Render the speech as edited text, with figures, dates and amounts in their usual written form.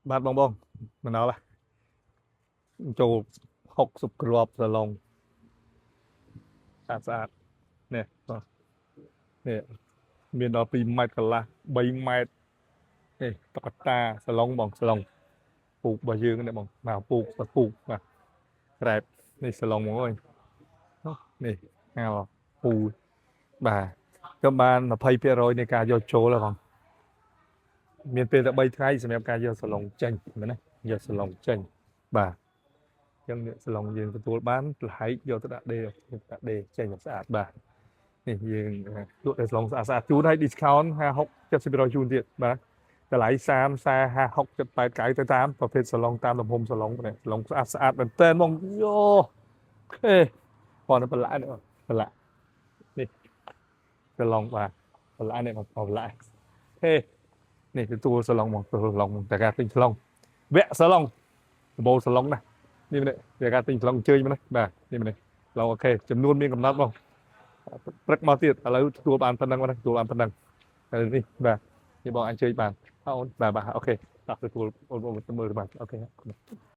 បាទបងបងមិនដល់ហ៎ចូល60គ្រាប់សាឡុងស្អាតស្អាតនេះបងនេះមានដល់2ម៉ែត្រកន្លះ3ម៉ែត្រនេះតុក្កតាសាឡុងបងសាឡុងពូករបស់យើងនេះបងមកពូកពូកបាទក្រែបនេះសាឡុងបងអើយនេះហៅពូបាទក៏បាន20%នៃការយកចូលហើយបងមានពេលតែ3ថ្ងៃសម្រាប់ការយកសាឡុងចេញមែនទេយកសាឡុងចេញបាទអញ្ចឹងនេះសាឡុងយើងទទួលបានលហែកយកទៅដាក់ដេដាក់ដេចេញស្អាតបាទនេះយើងលក់តែសាឡុងស្អាតស្អាតជូនឲ្យ discount 50 60 70%ជូនទៀតបាទតម្លៃ30 40 50 60 70 80 90ទៅតាមប្រភេទសាឡុងតាមទំហំសាឡុងនេះសាឡុងស្អាតស្អាតមែនតើហ្មងយោខេបងប្រឡាក់នេះប្រឡាក់នេះសាឡុងបាទប្រឡាក់នេះបងប្រឡាក់ហេនេះទទួលសាឡុងមកទទួលសាឡុងតែការទិញសាឡុងវគ្គសាឡុងដំបូលសាឡុងណានេះម្នាក់តែការទិញសាឡុងអញ្ជើញមកណាបាទនេះម្នាក់ឡង OK ចំនួនមានកំណត់បងព្រឹកមកទៀតឥឡូវទទួលបានប៉ុណ្ណឹងមកទទួលបានប៉ុណ្ណឹងហើយនេះបាទនេះបងអញ្ជើញបានអូនបាទបាទ OK តោះទទួលអូនអូនទៅមើលបាទ OK។